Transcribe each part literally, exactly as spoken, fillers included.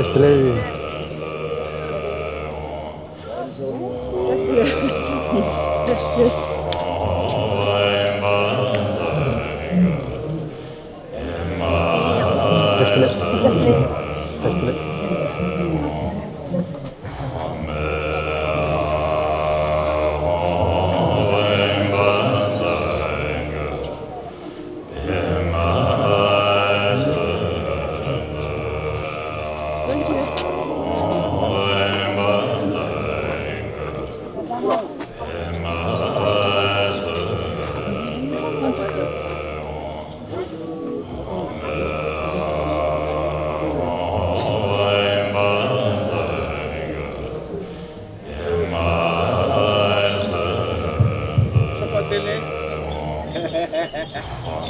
བཀྲ་ཤིས་བདེ་ལེགས། Yes, yes. བཀྲ་ཤིས་བདེ་ལེགས། བཀྲ་ཤིས་བདེ་ལེགས།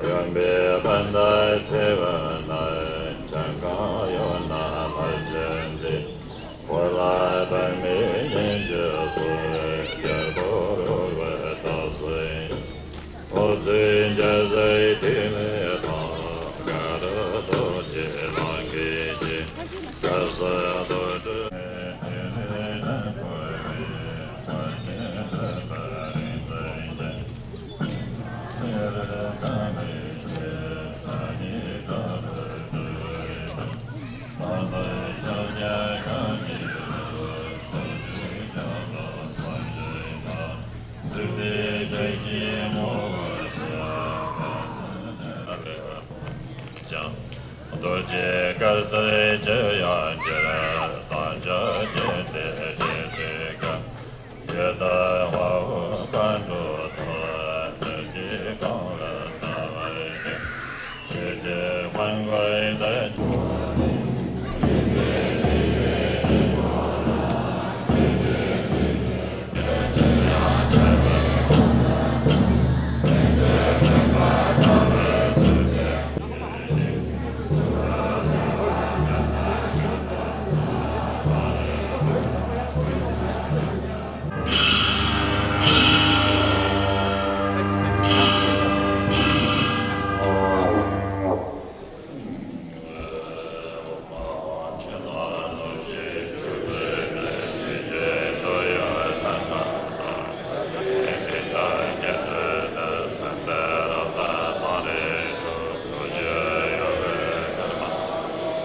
གཡོན་པས་པད་ཟླ་ཕྱེ་བ་ན། བྱང་ཁམས་གཡོན་ན་ལྷ་ཆེན་འདི། འོད་ལ་དཔག་མེད་སྙན་བརྒྱ་སོགས། རྒྱལ་པོ་རོལ་པའི་རྟགས་སུ། འོད་ཟེར་འཇའ་ཟེར་ཐིག་ལེ་དང་། ག་རུ་རྡོ་རྗེ་ལག་མཐིལ་གྱིས། སྐལ་བཟང་རྡོ་རྗེ། རྡོ་རྗེ་དཀར་ཟས་ཀྱི་ཡང་འགྱུར། དྭངས་ཆུ་སྐྱེས་ཏེ་ཞིག་ཏུ་དགའ། ཡི་དྭགས་དཔའ་བོ་མཁའ་འགྲོ་ཚོགས། ལྷུན་གྱིས་གང་བར་ལྟ་བར་བགྱི། ཆོས་ཀྱི་དཔལ་མགོན་དེ།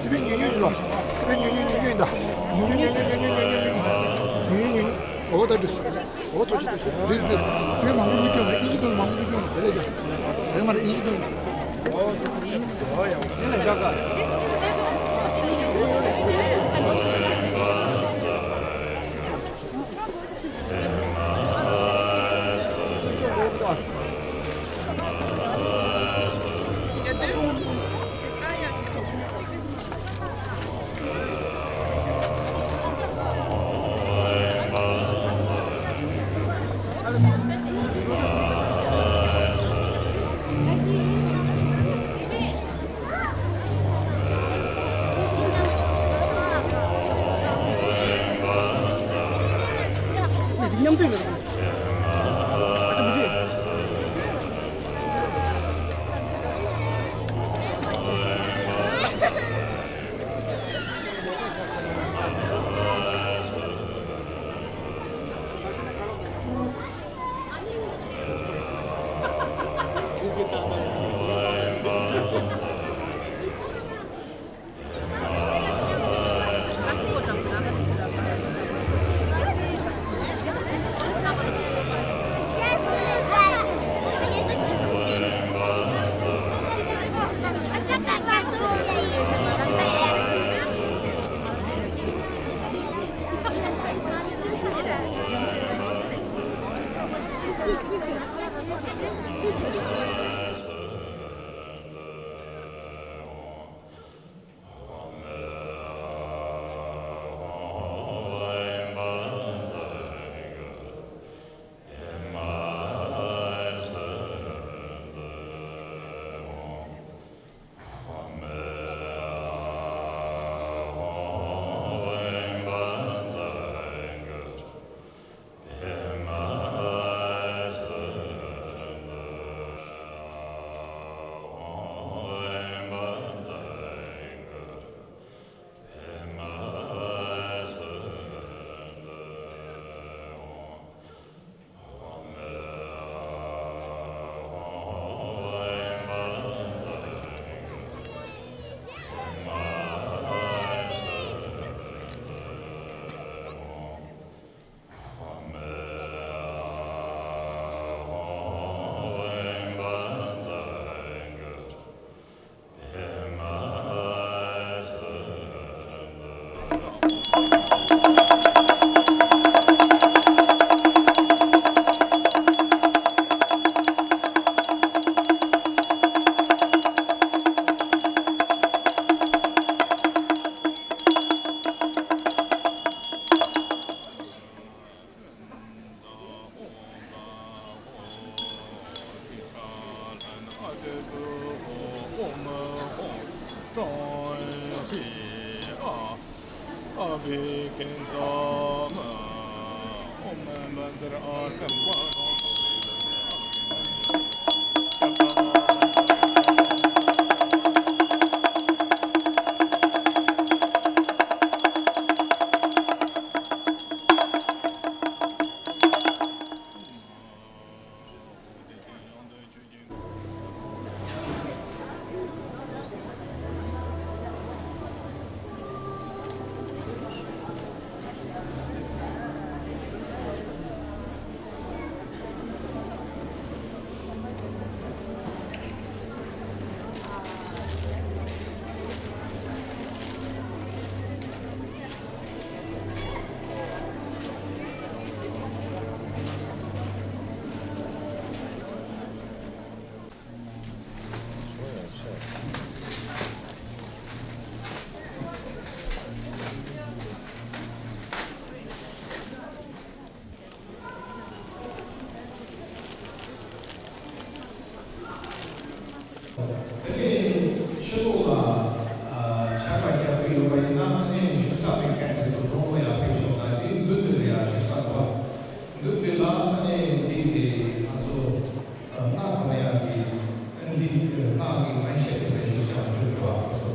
སི་པན་ཉུང་ཉུང་ཡིན་ལ། སི་པན་ཉུང་ཉུང་ཉུང་ཉུང་ཡིན་ད། ཉུང་ཉུང་ཉུང་ཉུང་ཉུང་ཉུང་ཉུང་ཉུང་ཉུང་ཉུང་ཉུང་། འོ་ད་འགྲིག་འོ་ད་ཅི་ད་འགྲིག་འགྲིག་སི་པན་མང་པོ་ལ་སྐྱོན་མ་ཨིན་ཇི་ཏོང་མང་པོ་ལ་སྐྱོན་མ་དེ་ལས་ཀྱང་ཟེར་མ་རེད་ཨིན་ཇི་ཏོང་། འོ་ད་འགྲིག་འོ་ཡང་ཡིན་ལ་ཞག་ག་མཉམ་འདུས་ལ། ཨ་ཅག་མི་བྱེད། དེ་ནས་ཕྱི་ལོགས་ལ་ཨ་ཆར་པ་རྒྱག་གི་ཡོད་པ་ཡིན་ན། ཨ་ནི་བཞུགས་ས་མེད་མཁན་དེ་ཚོ་དོ་སྣང་ཡག་ཕེབས་ཤོག་དང་། དེ་མདུན་དེ་ལ་ཡང་བཞུགས་ས་འདུག་བ། མདུན་དེ་ལ་ཨ་ནི་འདི་དེ་ང་ཚོ་སྔགས་གོ་ཡག་གི་འདི་སྔགས་ཀྱི་མན་ཆད་དེ་འདྲ་ཞིག་ཀྱང་འདུག་འདུག་བ། ཁོ་ཚོ་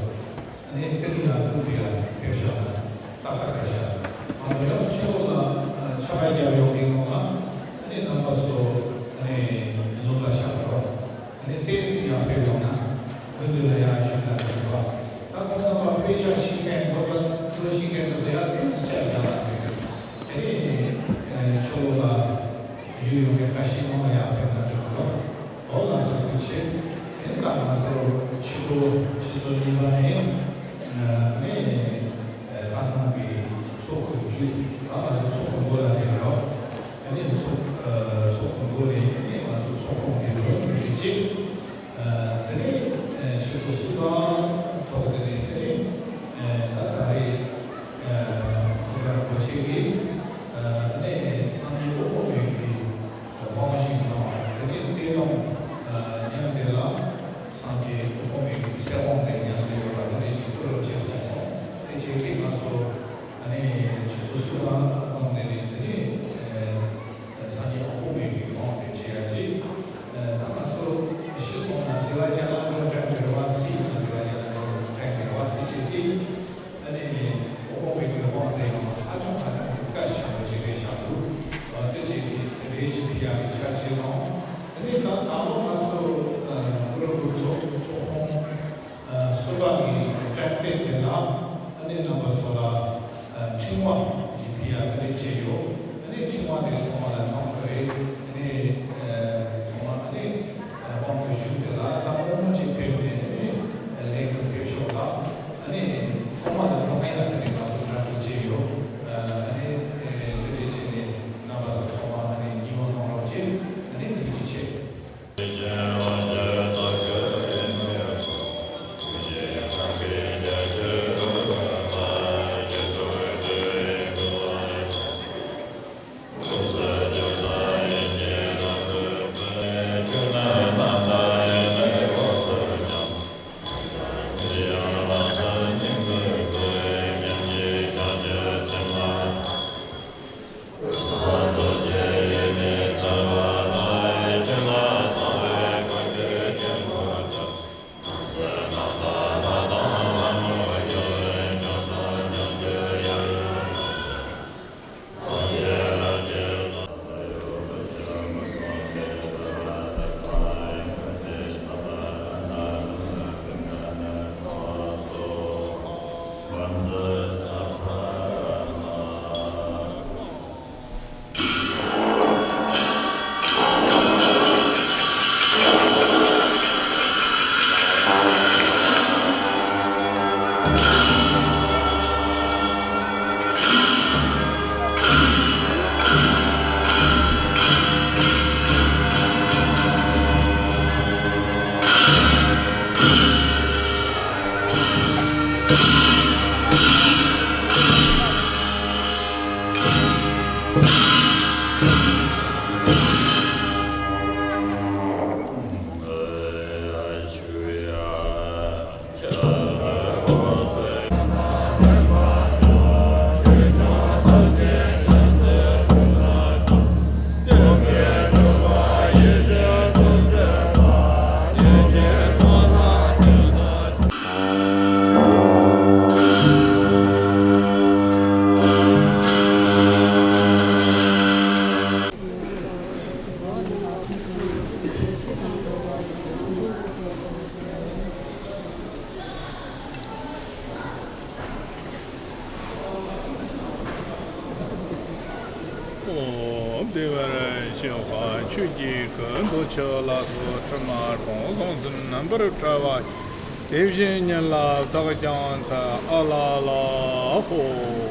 ཨ་ནི་དེ་ལ་ཡང་མདུན་དེ་ཡང་ཕེབས་ཤོག་དང་། ཏག་ཏག་རེད་ཤག་མ་གཏོགས་ཡང་ཕྱི་ལོགས་ལ་ཆར་པ་རྒྱག་ཡོང་གི་ཡོང་ན། ཨ་ནི་རྣམ་པ་ཚོ་ཨ་ནི་ལོགས་ལ་ཆགས་རོགས། ཨ་ནི་ཏོག་ཙམ་ཡར་ཕེབས་ཡོང་ན། མདུན་དེ་ལ་ཡར་བཞུགས་ན་འགྲིག་པ། ད་ཁོང་རྣམ་པ་དཔེ་ཆ་ཤེས་མཁན་སློབ་གྲྭ་འགྲོ་ཤེས་མཁན་དེ་ཚོ་ཡར་ཏོག་ཙམ་ཆ་བཞག་ན་འགྲིག་གི། དེ་ནས་ཕྱི་ལོགས་ལ་བཞུགས་ཡོད་མཁན་འགའ་ཤས་ནང་ལ་ཡར་ཕེབས་ན་འགྲིག་གི་རེད། འོ་ལགས་སོ། ཐུགས་རྗེ་ཆེ། དེ་ནས་ད་ང་ཚོ་ཕྱི་དྲོ་ཆུ་ཚོད་གཉིས་པ་ནས་ཨ་ནི་ད་ནང་གི་ཚོགས་ཁང་བརྒྱུད། ད་ང་ཚོ་ཚོགས་ཁང་སྒོ་ལ་སླེབས་ཡོད། ཨ་ནི་ཚོགས་ཨ་ཚོགས་ཁང་སྒོ་ནས་ཨ་ནི་ང་ཚོ་ཚོགས་ཁང་གི་རོལ་མོ་འཁྲབ་བྱས། ཨ་དེ་ནས་ཨ་ཆུ་ཚོད་གསུམ་པ་ཐོག་དེ་ནས་དེ་ནས་ཨ་ད་ད་རེས་ཨ་གུ་རུ་རིན་པོ་ཆེ་གིས་ཨ་ནི་སངས་རྒྱས་དབུ་དཔང་མོས་ཀྱི་དབང་ཞིག་གནང་བ། དེ་ནས་བསྟན་དབང་ཨ་མཉམ་དེ་ལ། སངས་རྒྱས་དབུ་དཔང་མོས་ཀྱི་ཚེ་དབང་དེ་མཉམ་དུ་ཡོད་པ་དེ་འདྲ་ཞིག་བསྐུར་རོགས་བྱས་གསུངས་སོང་། དེ་བྱས་ཏེ་ང་ཚོ་ཨ་ནི་ཆུ་ཚོད་གསུམ་པ་གནང་དེ་ནས་དེ་ནས་ཨ་སངས་རྒྱས་དབུ་དཔང་མོས་ཀྱི་དབང་དེ་བྱེད་ཡ་ཅིག་ཨ་ད་ང་ཚོ་ཤི་སོང་ན་བདེ་བ་ཅན་ལ་འགྲོ་དྲན་གྱི་རེད་བ། སྲིད་ན་བདེ་བ་ཅན་ལ་འགྲོ་དྲན་གྱི་རེད་བ། དེ་བྱས་ཏེ། ཨ་ནི་དབུ་དཔང་མོས་ཀྱི་དབང་དེ་ཡང་ཧ་ཅང་ཧ་ཅང་གི་བཀའ་ཆེན་པོ་ཞིག་རེད་ཤག་འདུག་ཨ་དེ་བྱས་ཏེ་རེ་ཞིག་ཕི་ཡ་གི་ཆ་བྱེད་དང་། ཨ་ནི་ད་ད་ལོ་ང་ཚོ་ཨ་གུ་རུ་གུ་རུ་ཚོགས་ཚོགས་ཁང་ཨ་གསུམ་པ་གི་གྲ་སྒྲིག་དེ་ལ་ཨ་ནི་རྣམ་པ་ཚོ་ལ་ཨ་ཕྲེང་བ་ཞིག་ཕི་ཡ་གྲ་སྒྲིག་བྱས་ཡོད། ཨ་ནི་ཕྲེང་བ་དེ་ཚང་མ་ལ་གནང་གི་རེད། ཨ་ནི་ཨ་ཚང་མ་ཨ་ནི་ཨ་དབང་དུ་ཞུགས་དེ་ལ་ད་རྨོ་མོ་ཅིག་ཕེབས་ནས་ཨ་ནི་ལེགས་པར་ཕེབས་ཤོག་ལ། ཨ་ནི་ཚང་མ་ལ་དོ་སྣང་ཡག་གི་ནས་ང་ཚོ་གྲ་སྒྲིག་བྱས་ཡོད། ཨ་ནི་ཨ་དེ་འདྲ་བྱས་ནས་རྣམ་པ་ཚོ་ཚང་མ་ཨ་ནི་ཉེ་བར་གནང་རོགས་བྱེད། ཨ་ནི་ཐུགས་རྗེ་ཆེ། བདེ་བར་གཤེགས་པ་ཆོས་ཀྱི་སྐུ། འདོད་ཆགས་ལ་སོགས་དྲི་མ་སྤངས། གཟུང་འཛིན་རྣམ་པར་བྲལ་བ། དེ་བཞིན་ཉིད་ལ་བདག་ཀྱང་འཚལ། ཨ་ལ་ལ་ཧོ།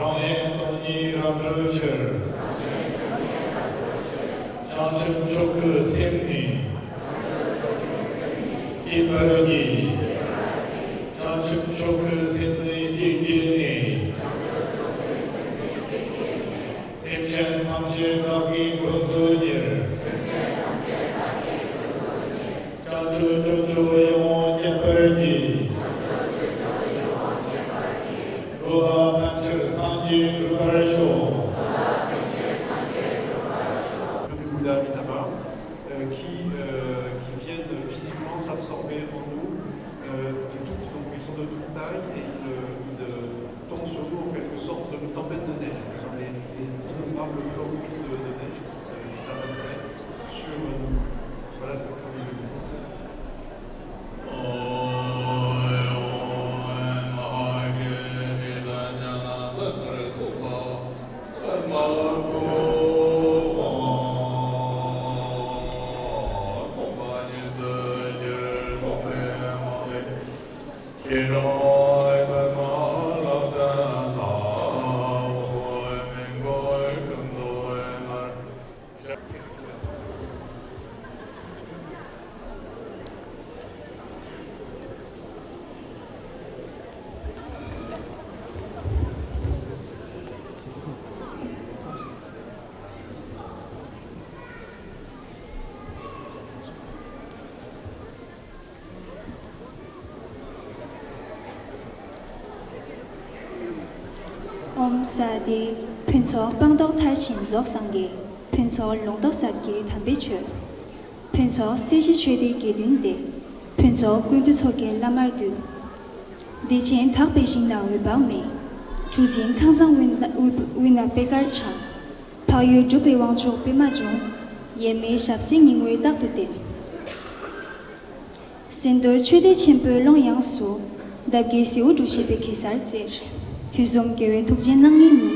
རང་གཞན་སྟོང་ཉིད་རབ་གྲོལ་ཕྱིར། བྱང་ཆུབ་མཆོག་གི་སེམས་ནི། བསྐྱེད་པར་བགྱི། བྱང་ཆུབ་མཆོག་གི་སེམས་ནི་བསྐྱེད་བགྱི་ནས། སེམས་ཅན་ཐམས་ཅད་བདག་གིས་ཀུན་ཏུ་བསྙེན། བྱང་ཆུབ་ཕྱོགས་བཅུ་ཡིད་འོང་སྤྱད་པར་བགྱི། འགྲོ་ལ་ཕན་ཕྱིར་སངས་རྒྱས་འགྲུབ་པར་ཤོག Bouddha Amitabha, euh, qui, euh, qui viennent physiquement s'absorber en nous, euh, de toutes, donc ils sont de toute taille et ils, euh, ils, euh, tombent sur nous en quelque sorte comme une tempête de neige, enfin, les, les innombrables flocons de, de neige qui se, qui s'abattraient sur nous. Voilà ce que ça veut dire. ཨོཾ་སྭ་དྷུ། ཕུན་ཚོགས་སྤངས་རྟོགས་མཐར་ཕྱིན་རྫོགས་སངས་རྒྱས། ཕུན་ཚོགས་ལུང་རྟོགས་ཟབ་རྒྱས་དམ་པའི་ཆོས། ཕུན་ཚོགས་སྲིད་ཞིའི་ཆོས་སྡེ་དགེ་འདུན་སྡེ། ཕུན་ཚོགས་ཀུན་འདུས་ཚོགས་ཀྱི་བླ་མར་འདུད། བདེ་ཆེན་དག་པའི་ཞིང་ན་འོད་དཔག་མེད། གྲུ་འཛིན་ཁང་བཟང་དབུས་ན་དབུས་ན་པད་དཀར་འཆང་། འཕགས་ཡུལ་འབྲུག་པའི་དབང་ཕྱུག་པདྨ་འབྱུང་། ཡེངས་མེད་ཞབས་སེན་སྙིང་པོས་རྟག་ཏུ་བསྟེན། སེང་རྡོར་ཆོས་སྡེ་ཆེན་པོའི་ཀློང་ཡངས་སུ། འདབ་བརྒྱའི་ཟེའུ་འབྲུ་བཞད་པའི་གེ་སར་རྩེར། དུས་གསུམ་རྒྱལ་བའི་ཐུགས་རྗེའི་སྣང་བརྙན་ནི།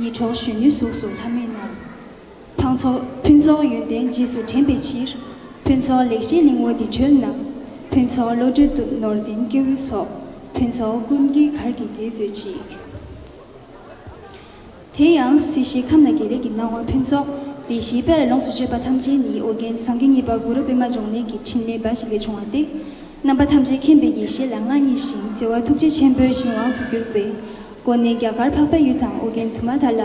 ཡིད་འཕྲོག་གཞོན་ནུའི་གཟུགས་སུ་ལྷམ་མེ་བསྣམས། ཕང་ཚོགས་ཕུན་ཚོགས་ཡོན་ཏན་རྗེས་སུ་དྲན་པའི་ཕྱིར། ཕུན་ཚོགས་ལེགས་བཤད་གླིང་བུ་འདི་གྲོལ་ན། ཕུན་ཚོགས་བློ་གྲོས་ནོར་ལྡན་སྐྱེ་བོའི་ཚོགས། ཕུན་ཚོགས་ཀུན་གྱི་གར་གྱིས་དགེ་མཛོད་ཅིག་དེ་ཡང་སྲིད་ཞིའི་ཁམས་ན་དགེ་ལེགས་ཀྱི་སྣང་བ་ཕུན་ཚོགས། བདེ་གཤེགས་དཔལ་ལ་ལོངས་སུ་སྤྱོད་པ་ཐམས་ཅད་ནི་ཨོ་རྒྱན་སངས་རྒྱས་གཉིས་པ་གུ་རུ་པདྨ་འབྱུང་གནས་ཀྱི་ཕྲིན་ལས་འབའ་ཞིག་ལས་བྱུང་བ་སྟེ། རྣམ་པ་ཐམས་ཅད་མཁྱེན་པའི་ཡེ་ཤེས་ལ་མངའ་བརྙེས་ཤིང་བརྩེ་བ་ཐུགས་རྗེ་ཆེན་པོའི་གཞན་དབང་དུ་གྱུར་པའི་སྒོ་ནས་རྒྱ་གར་འཕགས་པའི་ཡུལ་དང་ཨོ་རྒྱན་དྷུ་མ་ཐ་ལ།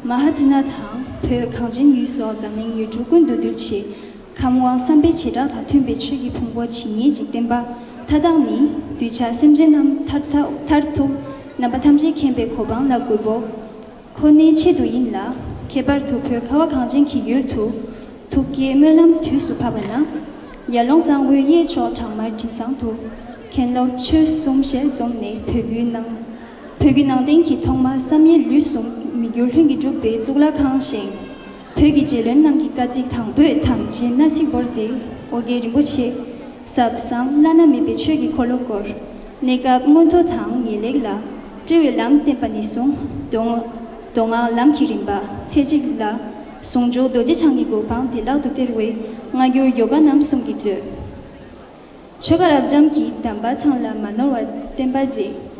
མ་ཧཱ་ཙི་ན་དང་བོད་གངས་ཅན་ཡུལ་སོགས་འཛམ་གླིང་ཡུལ་གྲུ་ཀུན་ཏུ་འདུལ་ཆེད། ཁམས་དབང་བསམ་པའི་བྱེ་བྲག་དང་མཐུན་པའི་ཆོས་ཀྱི་ཕུང་པོ་ཇི་སྙེད་ཅིག་བསྟན་པ་མཐའ་དག་ནི། གདུལ་བྱ་སེམས་ཅན་རྣམས་མཐར་ཐུག་མཐར་ཐུག་རྣམ་པ་ཐམས་ཅད་མཁྱེན་པའི་གོ་འཕང་ལ་འགོད་པོ་ཁོ་ནའི་ཆེད་དུ་ཡིན་ལ། ཁྱད་པར་དུ་བོད་ཁ་བ་གངས་ཅན་གྱི་ཡུལ་དུ་ཐུགས་བསྐྱེད་སྨོན་ལམ་དུས་སུ་བབས་པ་ན། ཡར་ཀླུང་གཙང་པོའི་གཡས་ཕྱོགས་བྲག་དམར་མགྲིན་ཚང་དུ། མཁན་སློབ་ཆོས་གསུམ་ཞལ་འཛོམས་ནས་བོད་བརྒྱུད་ནང་བོད་བརྒྱུད་ནང་བསྟན་གྱི་ཐོག་མ་བསམ་ཡས་ལུས་གསུམ་མི་འགྱུར་ལྷུན་གྱིས་གྲུབ་པའི་གཙུག་ལག་ཁང་བཞེངས། བོད་ཀྱི་རྗེ་བློན་རྣམས་ཀྱི་བཀའ་གཙིགས་དང་པོས་དམ་ཅན་མནའ་ཚིག་བོར་ཏེ་ཨོ་རྒྱན་རིན་པོ་ཆེ་ཟབ་གསང་བླ་ན་མེད་པའི་ཆོས་ཀྱི་འཁོར་ལོ་བསྐོར། གནས་སྐབས་མངོན་མཐོ་དང་ངེས་ལེགས་ལ་བཀྲི་བའི་ལམ་བསྟན་པ་ནས་བཟུང་། མདོ་མདོ་སྔགས་ལམ་གྱི་རིམ་པ་ཚེ་གཅིག་ལ་ཟུང་འཇུག་རྡོ་རྗེ་འཆང་གི་གོ་འཕང་བདེ་བླག་ཏུ་སྟེར་བའི་སྔ་འགྱུར་ཡོ་ག་རྣམ་གསུམ་གྱིས་མཛོད། ཆོས་དགའ་རབ་འབྱམས་ཀྱིས་གདམས་པ་ཚང་ལ་མ་ནོར་བ་བསྟན་པ་མཛད།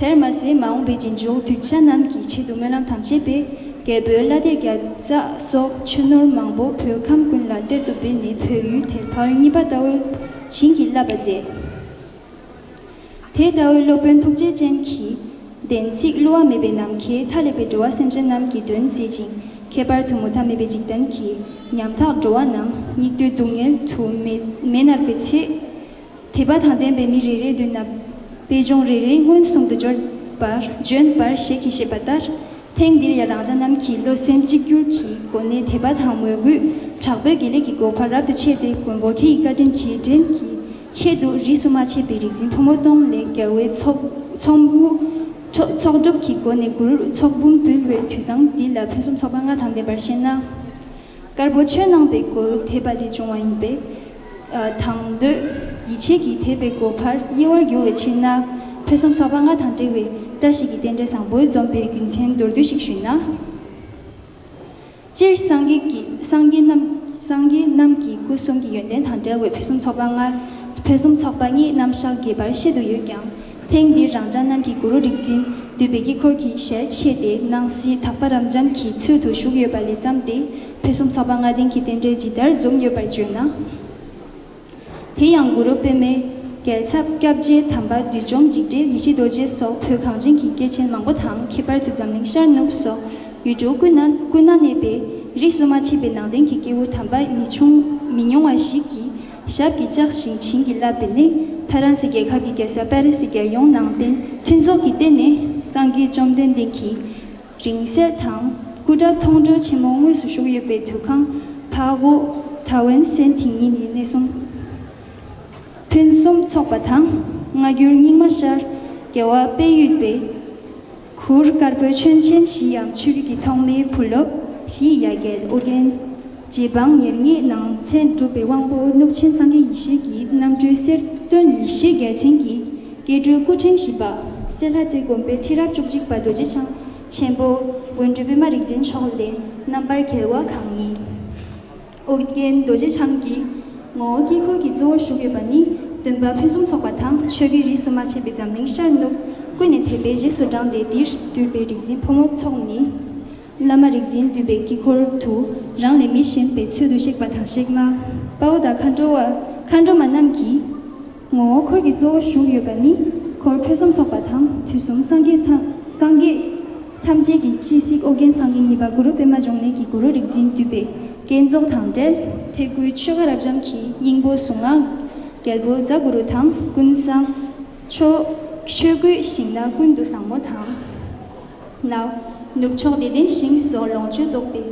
དེར་མ་ཟད་མ་འོངས་པའི་རྗེས་འཇུག་གདུལ་བྱ་རྣམས་ཀྱི་ཆེད་དུ་སྨོན་ལམ་དང་བཅས་པའི་རྒྱལ་པོའི་བླ་གཏེར་བརྒྱ་རྩ་སོགས་ཆོས་ནོར་མང་པོ་བོད་ཁམས་ཀུན་ལ་གཏེར་དུ་སྦས་ནས་བོད་ཡུལ་དེར་འཕགས་ཡུལ་གཉིས་པ་ལྟ་བུར་བྱིན་གྱིས་བརླབས་པ་མཛད། དེ་ལྟ་བུའི་སློབ་དཔོན་ཐུགས་རྗེ་ཅན་གྱི་བདེན་ཚིག་བསླུ་བ་མེད་པའི་ནམ་མཁའི་མཐའ་ཀླས་པའི་འགྲོ་བ་སེམས་ཅན་རྣམས་ཀྱི་དོན་མཛད་ཅིང་། ཁྱད་པར་དུ་མུ་མཐའ་མེད་པའི་འཇིག་རྟེན་གྱི་ཉམ་ཐག་འགྲོ་བ་རྣམས་སྙིགས་དུས་སྡུག་བསྔལ་དུ་མེ་མེ་མནར་བའི་ཚེ། དད་པ་དང་ལྡན་པའི་མི་རེ་རེའི་མདུན་ན་པད་འབྱུང་རེ་རེ་མངོན་སུམ་དུ་བརྗོད་པར་བྱོན་པར་ཞལ་གྱིས་བཞེས་པ་ལྟར། ཐེངས་འདིར་ཡང་རང་ཅག་རྣམས་ཀྱིས་བློ་སེམས་གཅིག་གྱུར་གྱི་སྒོ་ནས་དད་པ་དང་མོས་གུས་དྲག་པོས་དགེ་ལེགས་ཀྱི་གོ་འཕང་རབ་ཏུ་ཆེ་སྟེ་མགོན་པོ་མཁྱེན་བརྩེའི་བཀའ་དྲིན་རྗེས་དྲན་གྱི་ཆེད་དུ་རིས་སུ་མ་ཆད་པའི་རིག་འཛིན་ཕོ་མོ་སྟོང་ལས་རྒྱལ་བའི་ཚོགས་ཚོགས་འབུལ་ཚོགས་སྒྲུབ་ཀྱི་སྒོ་ནས་གུ་རུར་ཚོགས་འབུལ་འབུལ་བའི་དུས་བཟང་འདི་ལ་ཕུན་སུམ་ཚོགས་པ་ལྔ་དང་ལྡན་པར་བཞེངས་ན། དཀར་པོ་ཆོས་གནང་བའི་གུ་རུ་དད་པ་ལས་བྱུང་བ་ཡིན་པས། དང་འདོད་ཡིད་ཆེས་ཀྱི་དད་པའི་གོ་འཕང་དབྱེ་བར་འགྱུར་བའི་ཕྱིར་ན། ཕུན་སུམ་ཚོགས་པ་ལྔ་དང་འབྲེལ་བའི་བཀྲ་ཤིས་ཀྱི་རྟེན་འབྲེལ་བཟང་པོ་འཛོམས་པའི་རྒྱུ་མཚན་མདོར་བསྡུས་ཤིག་ཞུས་ན། སྤྱིར་སངས་རྒྱས་ཀྱི་སངས་རྒྱས་རྣམས་སངས་རྒྱས་རྣམས་ཀྱི་སྐུ་གསུམ་གྱི་ཡོན་ཏན་དང་འབྲེལ་བའི་ཕུན་སུམ་ཚོགས་པ་ལྔ། ཕུན་སུམ་ཚོགས་པ་ལྔའི་རྣམ་གཞག་རྒྱས་པར་བཤད་དུ་ཡོད་ཀྱང་། ཐེངས་འདིར་རང་ཅག་རྣམས་ཀྱི་གུ་རུ་རིག་འཛིན་འདུས་པའི་དཀྱིལ་འཁོར་གྱི་ཞལ་ཕྱེས་ཏེ་སྣང་སྲིད་དག་པ་རབ་འབྱམས་ཀྱི་ཚུལ་དུ་བཞུགས་ཡོད་པ་ལས་བརྩམས་ཏེ་ཕུན་སུམ་ཚོགས་པ་ལྔ་ལྡན་གྱི་རྟེན་འབྲེལ་ཇི་ལྟར་འཛོམས་ཡོད་པར་བརྗོད་ན། དེ་ཡང་གུ་རུ་པདྨའི་རྒྱལ་ཚབ་སྐྱབས་རྗེ་དམ་པ་བདུད་འཇོམས་འཇིགས་བྲལ་ཡེ་ཤེས་རྡོ་རྗེ་སོགས་བོད་གངས་ཅན་གྱི་སྐྱེས་ཆེན་མང་པོ་དང་ཁྱད་པར་དུ་འཛམ་གླིང་ཤར་ནུབ་སོགས་ཡུལ་གྲུ་ཀུན་ན་ཀུན་ན་གནས་པའི་རིས་སུ་མ་ཆད་པའི་ནང་བསྟན་གྱི་སྐྱེས་བུ་དམ་པ་མི་ཆུང་མི་ཉུང་བ་ཞིག་གིས་ཞབས་ཀྱིས་བཅགས་ཤིང་བྱིན་གྱིས་བརླབས་པས་ནི་ཕ་རན་སི་རྒྱལ་ཁབ་ཀྱི་རྒྱལ་ས་པེ་རི་སི་རྒྱལ་ཡོངས་ནང་བསྟན་མཐུན་ཚོགས་ཀྱི་སྟེང་ནས་སངས་རྒྱས་བཅོམ་ལྡན་འདས་ཀྱི་རིང་བསྲེལ་དང་སྐུ་འདྲ་མཐོང་གྲོལ་ཆེན་མོ་དངོས་སུ་བཞུགས་ཡོད་པའི་དུས་ཁང་ཕ་གོ་ཐའོ་ཝན་སན་དེ་ཉིད་ནས་གནས་སོང་། ཕུན་སུམ་ཚོགས་པ་དང་སྔ་འགྱུར་རྙིང་མ་ཤར་རྒྱལ་བ་དཔལ་ཡུལ་པའི་གུར་དཀར་པོའི་མཆོད་ཆེན་བཞི་ཡང་ཆོས་བརྒྱུད་ཀྱི་ཐོག་མའི་བུ་སློབ་བཞིའི་ཡ་གྱལ་ཨོ་རྒྱན་རྗེ་འབངས་ཉེར་གཉིས་ནང་ཚན་གྲུབ་པའི་དབང་པོ་གནུབས་ཆེན་སངས་རྒྱས་ཡེ་ཤེས་ཀྱི་རྣམ་སྤྲུལ་གསེར་སྟོན་ཡེ་ཤེས་རྒྱལ་མཚན་གྱི་སྐྱེ་སྤྲུལ་སྐུ་ཕྲེང་བཞི་པ་སེ་ལྷ་རྩེ་དགོན་པའི་ཁྲི་རབས་བཅུ་གཅིག་པ་རྡོ་རྗེ་འཆང་ཆེན་པོ་དབོན་སྤྲུལ་པད་མ་རིག་འཛིན་མཆོག་ལས་རྣམ་པར་རྒྱལ་བ་གང་ཉིད། ཨོ་རྒྱན་རྡོ་རྗེ་འཆང་གི་ངོ་བོ་དཀྱིལ་འཁོར་གྱི་གཙོ་བོར་བཞུགས་ཡོད་པ་ནི་སྟོན་པ་ཕུན་སུམ་ཚོགས་པ་དང་ཆོས་བརྒྱུད་རིས་སུ་མ་ཆད་པའི་འཛམ་གླིང་ཤར་ནུབ་ཀུན་ནས་དད་པས་རྗེས་སུ་འབྲངས་ཏེ་འདིར་འདུས་པའི་རིག་འཛིན་ཕོ་མོ་ཚོགས་ནི། བླ་མ་རིག་འཛིན་འདུས་པའི་དཀྱིལ་འཁོར་དུ་རང་ལས་མི་གཞན་པའི་ཚུལ་དུ་གཤེགས་པ་དང་གཤེགས་མ། དཔའ་བོ་དང་མཁའ་འགྲོ་བ་མཁའ་འགྲོ་མ་རྣམས་ཀྱིས། ངོ་བོ་འཁོར་གྱི་གཙོ་བོར་བཞུགས་ཡོད་པ་ནི་འཁོར་ཕུན་སུམ་ཚོགས་པ་དང་དུས་གསུམ་སངས་རྒྱས་ཐམས་སངས་རྒྱས་ཐམས་ཅད་ཀྱི་སྤྱི་གཟིགས་ཨོ་རྒྱན་སངས་རྒྱས་གཉིས་པ་གུ་རུ་པདྨ་འབྱུང་གནས་ཀྱི་གུ་རུ་རིག་འཛིན་འདུས་པའི་བསྐྱེད་རྫོགས་དང་འབྲེལ་ཐེག་དགུའི་ཆོས་དགའ་རབ་འབྱམས་ཀྱི་སྙིང་པོ་གཟུངས་སྔགས་རྒྱལ་པོ་རྫ་གུ་རུ་དང་ཀུན་བཟང་ཆོས་ཆོས་སྐུའི་ཞིང་ན་ཀུན་ཏུ་བཟང་མོ་དང་། ནའོ། ནུབ་ཕྱོགས་བདེ་ལྡན་ཞིང་སོགས་ལོངས་སྤྱོད་རྫོགས་པའི་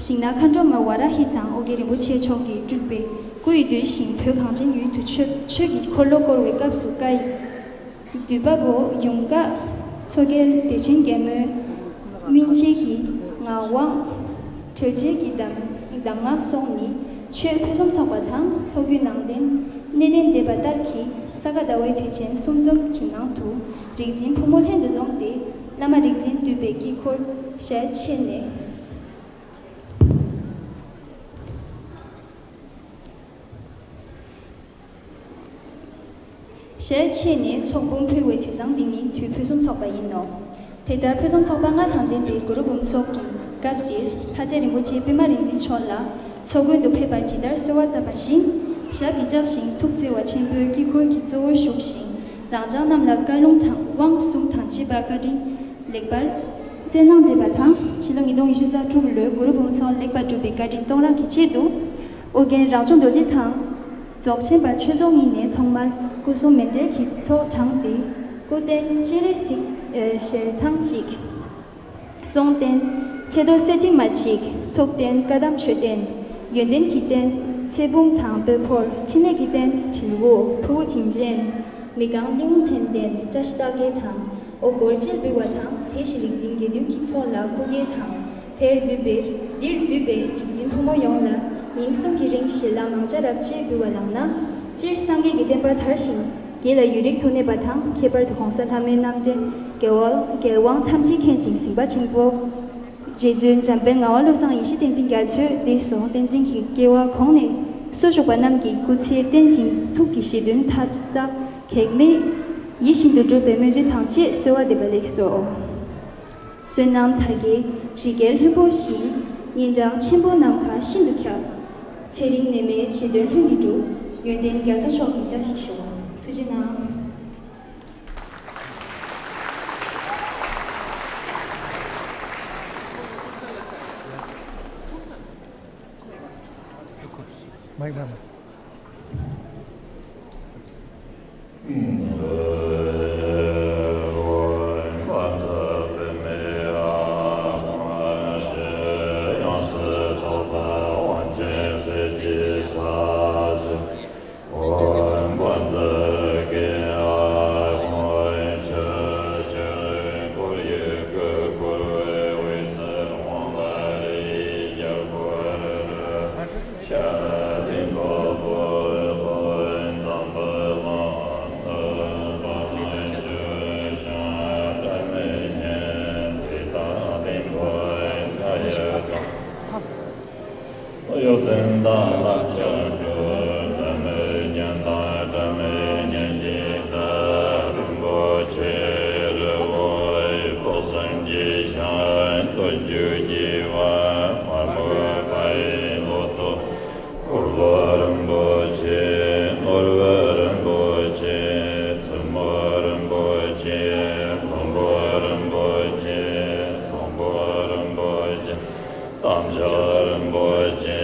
ཞིང་ན་མཁའ་འགྲོ་མ་ཝཱ་ར་ཧི་དང་ཨོ་རྒྱན་རིན་པོ་ཆེ་མཆོག་གི་སྤྲུལ་པའི་སྐུ་ཡི་གདུལ་ཞིང་བོད་གངས་ཅན་ཡུལ་དུ་ཆོས་ཆོས་ཀྱི་འཁོར་ལོ་བསྐོར་བའི་སྐབས་སུ་བཀའ་ཡི་འདུས་པ་པོ་ཡུངས་དཀར་མཚོ་རྒྱལ་བདེ་ཆེན་རྒྱལ་མོའི་སྨིན་བྱེད་ཀྱི་ངག་དབང་གྲོལ་བྱེད་ཀྱི་གདམས་གདམས་ངག་སོགས་ནི་ཆོས་ཕུན་སུམ་ཚོགས་པ་དང་ལྷོ་རྒྱུད་ནང་བསྟན་གནས་བརྟན་སྡེ་པ་ལྟར་གྱི་ས་ག་ཟླ་བའི་དུས་ཆེན་གསུམ་འཛོམས་ཀྱི་ནང་དུ་རིག་འཛིན་ཕོ་མོ་ལྷན་དུ་འཛོམས་ཏེ། བླ་མ་རིག་འཛིན་འདུས་པའི་དཀྱིལ་འཁོར་ཞལ་ཕྱེ་ནས། ཞལ་ཕྱེ་ནས་ཚོགས་འབུམ་ཕུལ་བའི་དུས་བཟང་འདི་ཉིད་དུས་ཕུན་སུམ་ཚོགས་པ་ཡིན་ནོ། དེ་ལྟར་ཕུན་སུམ་ཚོགས་པ་ལྔ་དང་ལྡན་པའི་གུ་རུ་འབུམ་ཚོགས་ཀྱི་སྐབས་འདིར་ལྷ་རྩེ་རིན་པོ་ཆེ་པད་མ་རིག་འཛིན་མཆོག་ལ་ཚོགས་མགོན་དུ་ཕེབས་པར་ཇི་ལྟར་གསོལ་བ་བཏབ་པ་བཞིན་ཞབས་ཀྱིས་བཅགས་ཤིང་ཐུགས་བརྩེ་བ་ཆེན་པོས་དཀྱིལ་འཁོར་གྱི་གཙོ་བོར་བཞུགས་ཤིང་རང་ཅག་རྣམས་ལ་བཀའ་ལུང་དང་དབང་གསུམ་དང་བཅས་པ་བཀའ་དྲིན་ལེགས་པར་སྩལ་གནང་མཛད་པ་དང་ཕྱི་ལོ་ཉིས་སྟོང་ཉི་ཤུ་རྩ་དྲུག་ལོའི་གུ་རུ་འབུམ་ཚོགས་ལེགས་པར་གྲུབ་པའི་བཀའ་དྲིན་གཏོང་རག་གི་ཆེད་དུ་ཨོ་རྒྱན་རང་བྱུང་རྡོ་རྗེ་དང་རྫོགས་ཆེན་པ་ཆོས་རྫོགས་གཉིས་ནས་ཐོག་མར་སྐུ་གསུང་མཎྜལ་གྱི་ཐོག་དྲངས་ཏེ་སྐུ་རྟེན་སྤྱན་རས་གཟིགས་ཞལ་ཐང་གཅིག་གསུང་རྟེན་ཚེ་རྡོ་གསེར་ཕྲེང་མ་གཅིག་ཐུགས་རྟེན་བཀའ་གདམས་མཆོད་རྟེན་ཡོན་ཏན་གྱི་རྟེན་ཚེ་བུམ་དང་སྤོས་ཕོར་ཕྲིན་ལས་ཀྱི་རྟེན་དྲིལ་བུ་ཕུར་བུ་བྱིན་ཅན་མི་རྐང་གླིང་བུ་མཚན་ལྡན་བཀྲ་ཤིས་རྟགས་བརྒྱད་དང་། ཨོ་སྒོར་གཅིག་འབུལ་བ་དང་དེ་བཞིན་རིག་འཛིན་དགེ་འདུན་གྱི་ཚོགས་ལ་སྐུ་འགྱེད་དང་། དེར་འདུས་པའི་འདིར་འདུས་པའི་རིག་འཛིན་ཕོ་མོ་ཡོངས་ལ་ཉིན་གསུམ་གྱི་རིང་ཞལ་ལག་མང་ཇ་རབ་གཅེས་འབུལ་བ་ལགས་ན། སྤྱིར་སངས་རྒྱས་ཀྱི་བསྟན་པ་དར་ཞིང་ དགེ་ལ་ཡུན་རིང་དུ་གནས་པ་དང་། ཁྱད་པར་དུ་གོང་ས་ལྷ་མོའི་རྣམ་འདྲེན། རྒྱལ་བ་རྒྱལ་དབང་ཐམས་ཅད་མཁྱེན་ཅིང་གཟིགས་པ་ཆེན་པོ། རྗེ་བཙུན་འཇམ་དཔལ་ངག་དབང་བློ་བཟང་ཡེ་ཤེས་བསྟན་འཛིན་རྒྱ་མཚོས་འདི་སོ། བསྟན་འཛིན་གྱི་སྐྱེ་བ་གོང་ནས་སུ་བཞུགས་པ་རྣམས་ཀྱི་སྐུ་ཚེ་བརྟན་ཅིང་ཐུགས་ཀྱི་བཞེད་དོན་མཐའ་དག་གེགས་མེད་ཡིད་བཞིན་དུ་འགྲུབ་པའི་སྨོན་འདུན་དང་བཅས་གསོལ་བ་འདེབས་པ་ལེགས་སོ། བསོད་ནམས་དར་རྒྱས་རི་རྒྱལ་ལྷུན་པོ་བཞིན། སྙན་གྲགས་ཆེན་པོ་ནམ་མཁའ་ཤིན་ཏུ་ཁྱབ། ཚེ་རིང་ནད་མེད་བཞེད་དོན་ལྷུན་གྱིས་གྲུབ། ཡོན་ཏན་རྒྱ་མཚོ་མཆོག་གི་བཀྲ་ཤིས་ཤོག། ཐུགས་རྗེ་གནང་། མ་ཡིག་མ་མ། གཡོ་ལྡན་དང་ལམ་སྤྱོད་འགྲོ། དྲི་མེད་ཉམས་དང་དྲི་མེད་ཉམས་ཀྱི་བདག་རིན་པོ་ཆེ། རི་བོ་ཡི་བུ་སེམས་ཀྱི་ཞིང་། སྟོན་མཇུག་བགྱིས་པ་དམར་པོ་དཀར་ཡི་ལོ་ཏོག། འཁོར་ལོ་རིན་པོ་ཆེ། ནོར་བུ་རིན་པོ་ཆེ། བཙུན་མོ་རིན་པོ་ཆེ། མགོན་པོ་རིན་པོ་ཆེ། མགོན་པོ་རིན་པོ་ཆེ། དམ་ཆོས་རིན་པོ་ཆེ།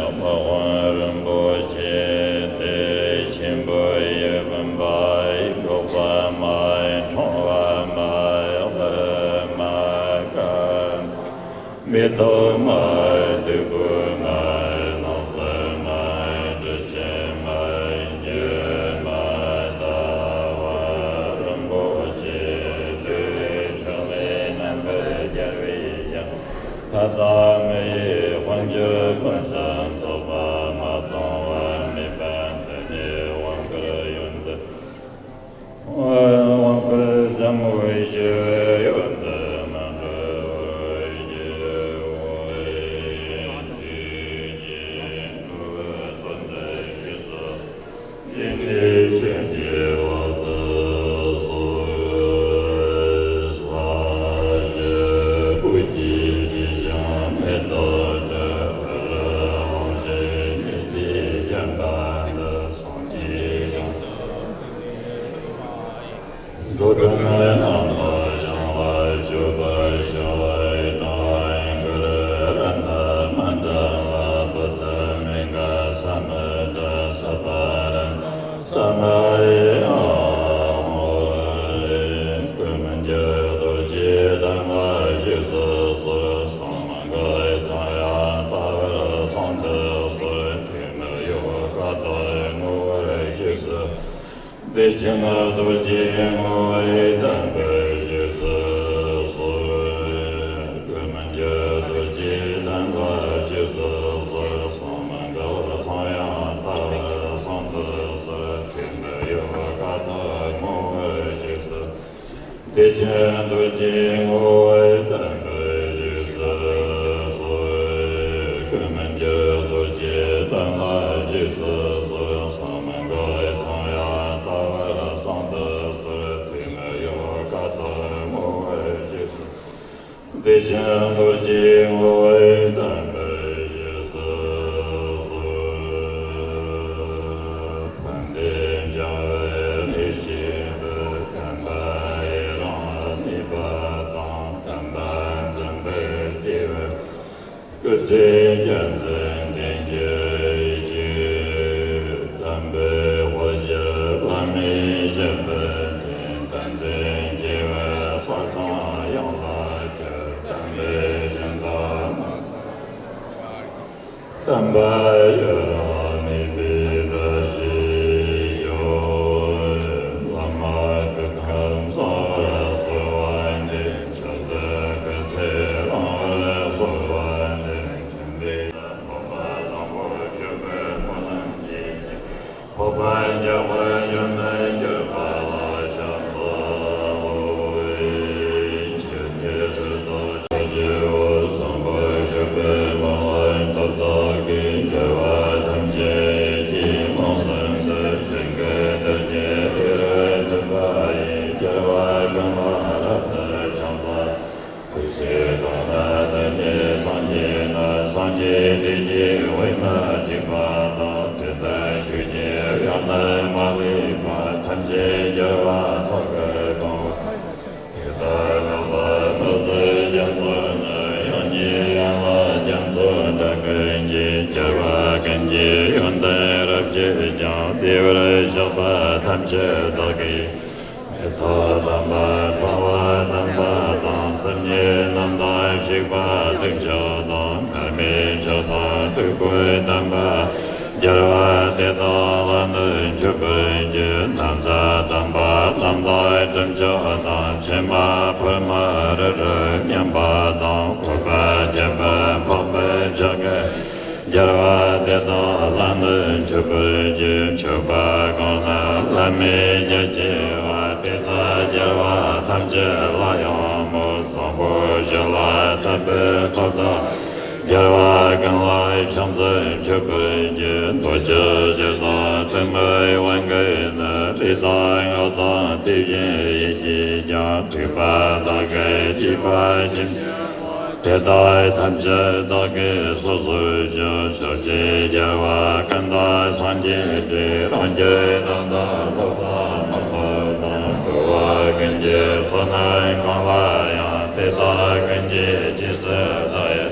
དམག་དཔོན་རིན་པོ་ཆེ། དེ་ཆེན་པོ་ཡི་བུམ་པ་ཡི། འགྲོ་བ་མ་ཡི། འཁྲུངས་པ་མ་ཡི། ལུས་མ་ཡི། མིག་ཏོ་མ་ཡི། སྟུག་པོ་མ་ཡི། ནང་གསེས་མ་ཡི། དྲི་ཆེན་མ་ཡི། མྱོས་མ་ཡི། ཟླ་བ་རིན་པོ་ཆེ། ལུས་ཕྱོགས་ལས་རྣམ་པར་རྒྱལ་བའི་ཞིང་། ལྷ་དང་མི་ཡི་དཔལ་འབྱོར་ཀུན་ཟད། ཚོགས་པ་མ་ཚང་བ་མེད་པ། དེ་ནས་དབང་བསྐུར་ཡོན་ཏན། དབང་བསྐུར་ཟབ་མོ་ཞི་བའི་ཡོན་ཏན་མ་འདྲ་བར་རྒྱས་པ་ཡི། དུས་ཀྱི་འགྲོ་བའི་དོན་དུ་ཞིག་གསོ། འཇིག་རྟེན་ཆོས་ཀྱི་འོག་ཏུ་སོང་བའི་ས་གཞི་བོད་ཀྱི་སྲིད་ཞིང་མེ་ཏོག་བཀྲ་བར་དབང་བྱེད་ཉི་ཟླའི་བརྒྱན་པ་འདི་སངས་རྒྱས་ཞིང་འགྲོ་དོན་རྣམས་ལ་སྦྱང་བ་སྤྱོད་པར་ཤོག། གྲངས་འདི་ར་ན་མཎྜལ་བུ་ཙ་མི་ག་ས་མི་ཏྲ་ས་པ་ར་ན་ས་མ་ཡེ་ཨ་ཧོ། ཀུན་མི་འགྱུར་རྡོ་རྗེ་གདན་ལ་ཞིག་གསོ་གསོལ། གསང་སྔགས་འཆང་ཡང་དག་པར་གསང་དུ་གསོལ། ཐུགས་མི་གཡོ་བར་བཀའ་ལྟར་བསྔོ་བར་ཞུ་གསོལ། བདེ་ཆེན་རྡོ་རྗེ་བསྔོ་བའི་བསྟན་པར་ཞུ་གསོལ། ཀུན་མི་འགྱུར་རྡོ་རྗེ་གདན་ལ་ཞིག་གསོ་གསོལ། གསང་སྔགས་འཆང་ཡང་དག་པར་གསང་དུ་གསོལ། ཐུགས་མི་གཡོ་བར་བཀའ་ལྟར་བསྔོ་བར་ཞུ་གསོལ། བདེ་ཆེན་རྡོ་རྗེ་བསྔོ་བའི་བསྟན་པར་ཞུ་གསོལ། ཀུན་མི་འགྱུར་རྡོ་རྗེ་གདན་ལ་ཞིག་གསོ་གསོལ། གསང་སྔགས་འཆང་ཡང་དག་པར་གསང་དུ་གསོལ། ཐུགས་མི་གཡོ་བར་བཀའ་ལྟར་བསྔོ་བར་ཞུ་གསོལ། བདེ་ཆེན་རྡོ་རྗེ་བསྔོ་བའི་བསྟན་པར་ཞུ་གསོལ། ཕན་བདེ་འབྱུང་བའི་གནས་ཆེན་པོ། བསྟན་པ་ཡི་རང་གནས་པ་དང་། བསྟན་པ་འཛིན་པར་བགྱི་བའི་སྐུ་ཚེ་རྒྱལ་མཚན་ལྡན་གྱུར་ཅིག། དམ་པའི་དཔལ་གྱུར་བླ་མའི་ཞབས་པད་བརྟན། བསྟན་འཛིན་རྒྱལ་བའི་ས་ཁོངས་ཡོངས་ལ་ཁྱབ། དམ་པའི་སྦྱིན་བདག་རྣམས་དམ་པ་ཡུན་རིང་གནས་པའི་བཀྲ་ཤིས་ཤོག། བླ་མ་སྐུ་ཁམས་བཟང་བར་གསོལ་བ་འདེབས། མཆོག་ཏུ་སྐུ་ཚེ་བླང་བར་གསོལ་བ་འདེབས། འཕྲིན་ལས་ཕོག་པ་བཟང་པོ་སྤྱོད་པའི་སྨོན་ལམ་གྱིས། ཕོག་པ་འཇོག་པར་ཞུམ་པའི་འགྱུར་ དེ་ཡི་དབུས་ན་འཇིགས་པ་དང་། དེ་ལྟར་ཆོས་ཀྱི་དབྱངས་རྣམས་མ་ལུས་པ། ཐམས་ཅད་རྒྱལ་བ་ཐོབ་པར་གང་བ། དེ་དག་ལ་ལུས་སྲོག་རྒྱ་མཚོ་ནི། ཡང་ཉིད་ཡན་ལག་རྒྱ་མཚོ་འདྲ་ཀུན་གྱི། རྒྱལ་བ་ཀུན་གྱི་ཡོན་ཏན་རབ་བརྗིད་ཀྱང་། བདེ་བར་གཤེགས་པ་ཐམས་ཅད་བདག་གིས། མི་ཐོབ་དམ་པ་ཕྲེང་བ་བསྣམས་པ་དང་། སེམས་ཉིད་རྣམ་དག་ཞིག་པ་ལྷུན་ཆགས་དང་། མར་མེ་མཆོག་དང་སྤྲུལ་སྐུའི་བསྟན་པ། རྒྱལ་བ་དེ་དག་ལ་ནི་མཆོད་པར་འགྱུར། ན་བཟའ་དམ་པ་རྣམ་དག་གྲུབ་མཆོག་དང་། ཕྱེ་མ་ཕུར་མ་རི་རབ་མཉམ་པ་དང་། འོད་དཔལ་བརྒྱ་པ་འཕགས་པའི་ཕྱག་རྒྱ། རྒྱལ་བ་དེ་དག་ལ་ནི་མཆོད་པར་འགྱུར། མཆོད་པ་གང་རྣམས་བླ་མེད་རྒྱ་ཆེ་བ། དེ་དག་རྒྱལ་བ་ཐམས་ཅད་ལ་ཡང་མོས། བཟང་པོ་ཞིང་ལ་འཐབ་པའི་ཐབས་དང་། རྒྱལ་བ་ཀུན་ལ་ཕྱག་འཚལ་མཆོད་པར་འགྱུར། རྡོ་རྗེ་ཞིང་དང་གཏུམ་མོའི་དབང་གིས་ནི། ལུས་དང་ངག་དང་དེ་བཞིན་ཡིད་ཀྱིས་ཀྱང་། སྡིག་པ་དག་གིས་བགྱིས་པ་ཇི་བཞིན་དེ་དག་ཐམས་ཅད་བདག་གིས་སོ་སོར་བཤགས། ཕྱོགས་བཅུའི་རྒྱལ་བ་ཀུན་དང་སངས་རྒྱས་ཀྱིས། རང་རྒྱུད་བདག་ལྟར་རློབ་པ་མ་ཐོབ་དང་། འགྲོ་བ་ཀུན་གྱི་བསོད་ནམས་གང་ལ་ཡང་། དེ་དག་ཀུན་གྱི་རྗེས་སུ་བདག་ཡི།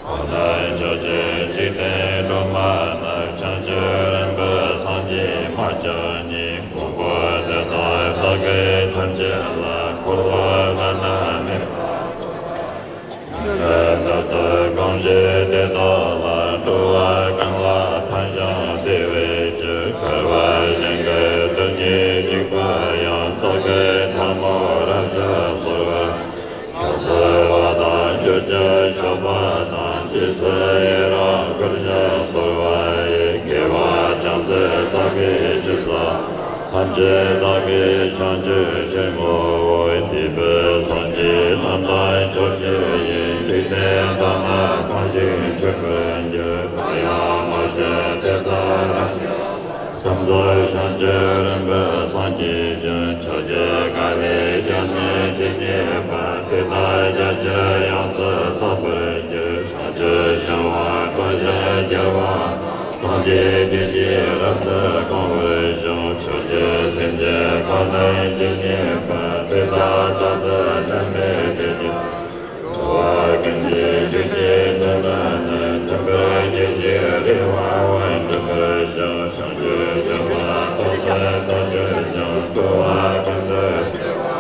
གང་དག་ཕྱོགས་བཅུའི་འཇིག་རྟེན་གྲོང་པ་རྣམས། བྱང་ཆུབ་རིམ་པའི་སངས་རྒྱས་མ་ཆགས་ཉིད། དཀོན་པོ་དེ་དག་བདག་གིས་ཐམས་ཅད་ལ། འཁོར་བ་ལ་ནི་མེད་པར། མི་འབྲལ་བར་དུ་གང་བཞེད་དེ་དག་ལ། འགྲོ་བ་ཀུན་ལ་ཕན་ཞིང་བདེ་བའི་ཕྱིར། འཁོར་བ་གཞན་གྱི་སྡུག་བསྔལ་ཞིག་པ་ཡང་། བདག་གིས་ཐལ་མོ་རབ་ཏུ་བསྲེགས་པ། ཕྱག་འཚལ་བ་དང་མཆོད་ཅིང་བཤགས་པ་དང་། རྗེས་སུ་ཡི་རང་བསྐུལ་ཞིང་གསོལ་བ་ཡི། དགེ་བ་ཅུང་ཟད་བདག་གིས་ཅི་བསགས། ཐམས་ཅད་བདག་གིས་བྱང་ཆུབ་ཕྱིར་བསྔོའོ། འདས་པའི་སངས་རྒྱས་རྣམས་དང་ཕྱོགས་བཅུ་ཡི། འཇིག་རྟེན་དག་ན་གང་ཞིག་མཆོད་པར་འགྱུར། གང་ཡང་མ་བྱོན་དེ་དག་རབ་འབྱོན། སམ་དྷོ་བྱང་ཆུབ་རིམ་པའི་སངས་རྒྱས་བཞིན། ཕྱོགས་བཅུ་ག་ལའི་ཞིང་ནི་ཇི་སྙེད་པ། དེ་དག་རྒྱ་ཆེར་ཡོངས་སུ་རྟོགས་པར་འགྱུར། བྱང་ཆུབ་ཤིང་དབང་སྤྲོ་ཞིང་རྒྱས་པ། སངས་རྒྱས་བསྐྱེད་ཀྱིས་རབ་ཏུ་གང་བར་བཞུགས། ཕྱོགས་བཅུའི་སེམས་ཅན་གང་ནི་ཇི་སྙེད་པ། དེ་དག་རྟག་ཏུ་ལན་མེད་བརྗོད་ཀྱང་། འགྲོ་བ་ཀུན་གྱི་ཆོས་ཀྱི་དོན་དུ་ནི། མཐུན་པར་གྱུར་ཅིང་རེ་བ་འོད་འགྲིབ་པར་བྱེད། བྱང་ཆུབ་སྤྱོད་པ་རྟག་ཏུ་བདག་གིས་ཀྱང་། འགྲོ་བ་ཀུན་ཏུ་བདེ་བ་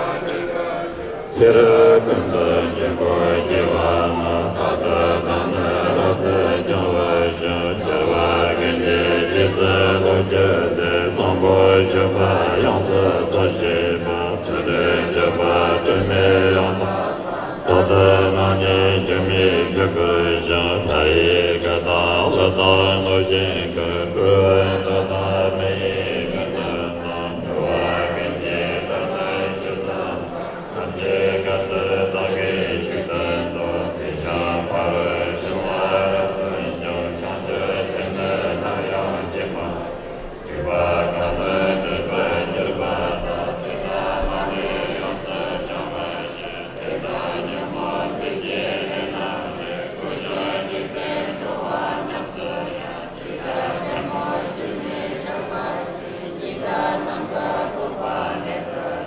སྟེར་བར་ཤོག། ཚེ་རབས་ཀུན་ཏུ་སྐྱེ་འགྲོ་སྐྱེ་བ་ན། རྟག་ཏུ་བདག་ནི་རབ་ཏུ་བསྐྱང་བར་ཤོག། རྒྱལ་བ་ཀུན་གྱི་རྗེས་སུ་བདག་བསྐྱོད་དེ། བཟང་པོ་སྤྱོད་པ་ཡོངས་སུ་རྫོགས་བྱེད་པ། ཚུལ་ཁྲིམས་སྤྱོད་པ་སྤྲོས་མེད་ཡང་དག་པ། རྟག་ཏུ་རྣམ་གཉིས་འགྱུར་མེད་མཆོད་པར་བྱ། ལྷ་ཡི་སྐད་དང་ཀླུ་དང་གནོད་སྦྱིན་སྐད། འགྲོ་བའི་མདོ་དང་མི་ཡི་སྐད་རྣམས་དང་། འགྲོ་བ་ཀུན་གྱི་སྒྲ་སྐད་ཆོས་ཚུལ་ཐམས་ཅད་ཀུན་ཏུ་བདག་གིས་ཆོས་བསྟན་ཏོ། དེ་ཞིང་ཕ་རོལ་ཕྱིན་ལ་རབ་ཏུ་འཇུག། བྱང་ཆུབ་སེམས་ནི་ནམ་ཡང་བརྗེད་མ། སྡིག་པ་ཁ་ནི་བྲལ་བར་གྱུར་པ་དང་། དེ་དག་མ་ལུས་ཡོངས་སུ་བྱང་བར་ཤོག། དེ་དག་ཉོན་མོངས་པའི་དགེ་བའི་ལས་རྣམས་ལས། བཀོད་བཞག་འཇིག་རྟེན་འགྲོ་བ་རྣམས་སུ་ཡང་། ཇི་ལྟར་ཉོན་མོངས་ཆུ་ནི་ཆགས་པ་བཞིན། ཉི་ཟླ་ནམ་མཁར་ཕོག་པ་མེད་པར་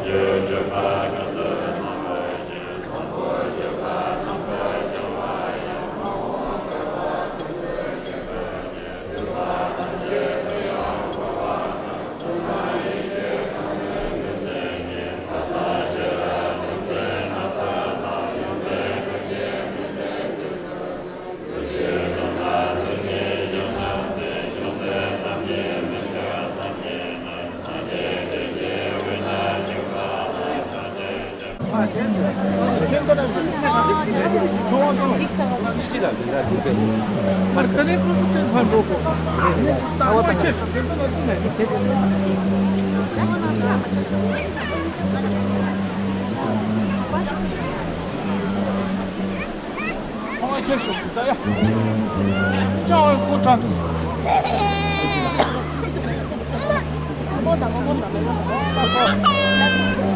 སྤྱད། ཚོང་ཁྱེར་ཤོག་ད་ཡ། ཅང་ཨོའི་ཁོ་དྲན།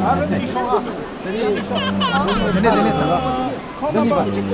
ཨ་རེ་ནི་ཤོག་ཨ། དེ་ནས་དེ་ནས་ད། ཁོང་མ་པ།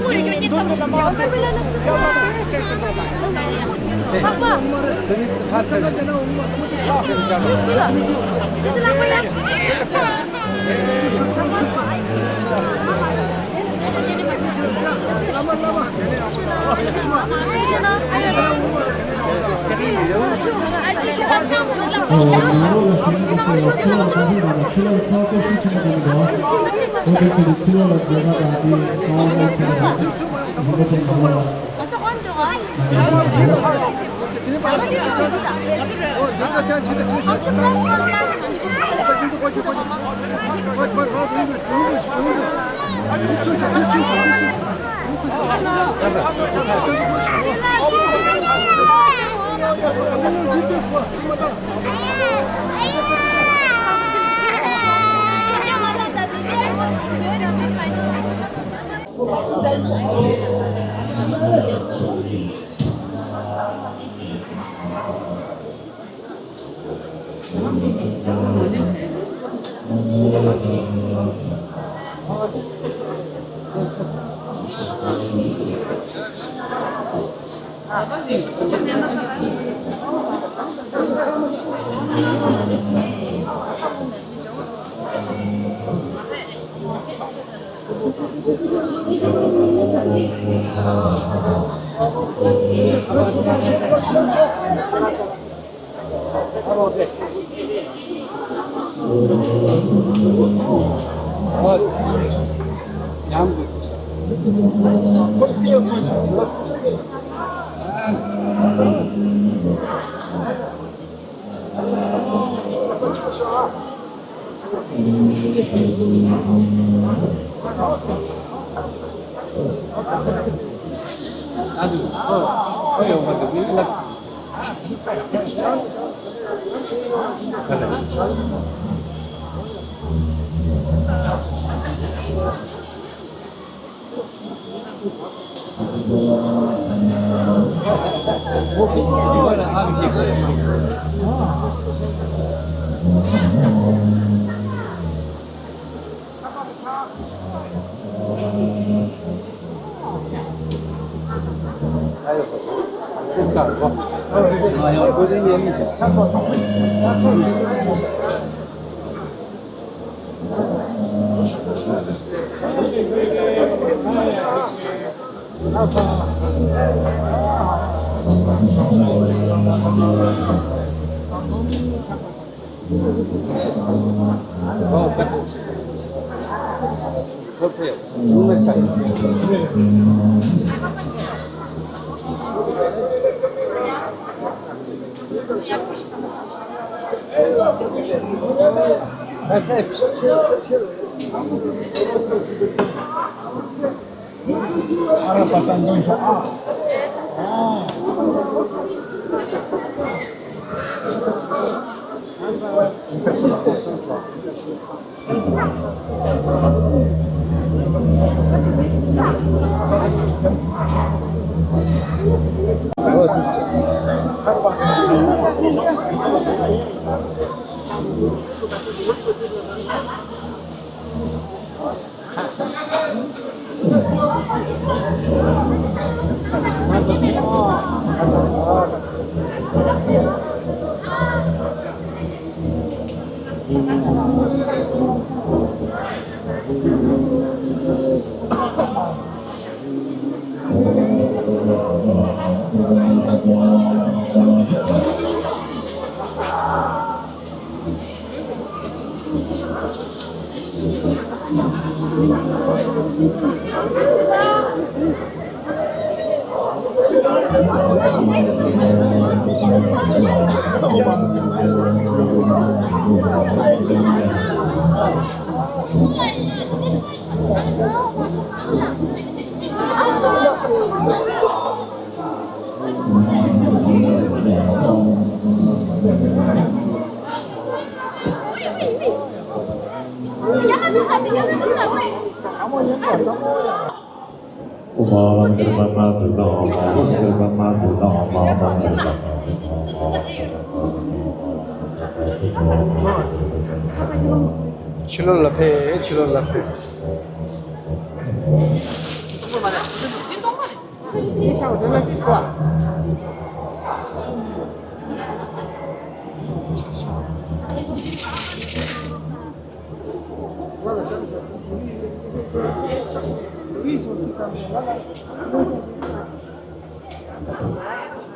ཕྱི་ལོགས་ལ་ཕེབས། ཕྱི་ལོགས་ལ་ཕེབས།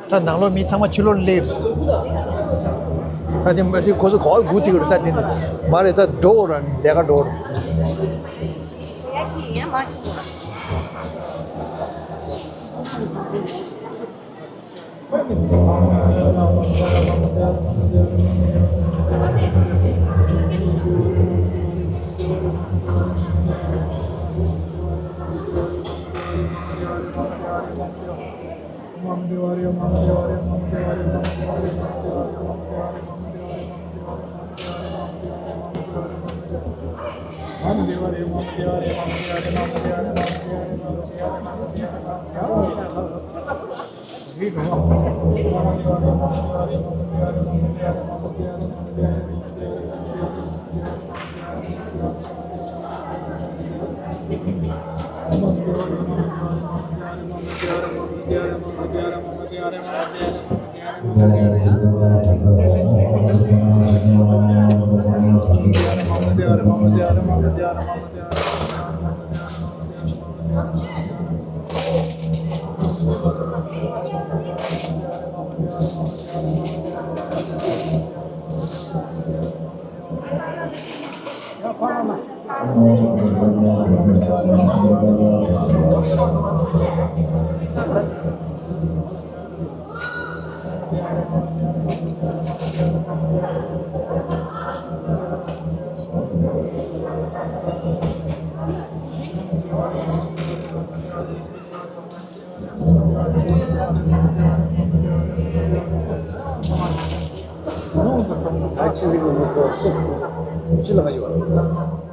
ད་ནང་ལོགས་མི་ཚང་མ་ཕྱི་ལོགས་སླེབས། ད་དེ་དེ་ཁོ་ཚོ་གོ་བ་སྒུག་བསྡད་ཀྱི་རེད། ད་དེ་ནི་མ་རེད། ད་འགྲོ་འོ་ར་ནི་ལས་ཀ་འགྲོ་འོ་ར། ད་ཕྱི་ཟིག་གི་མི་གོ་སུ་ཕྱི་ལ་ཡོད།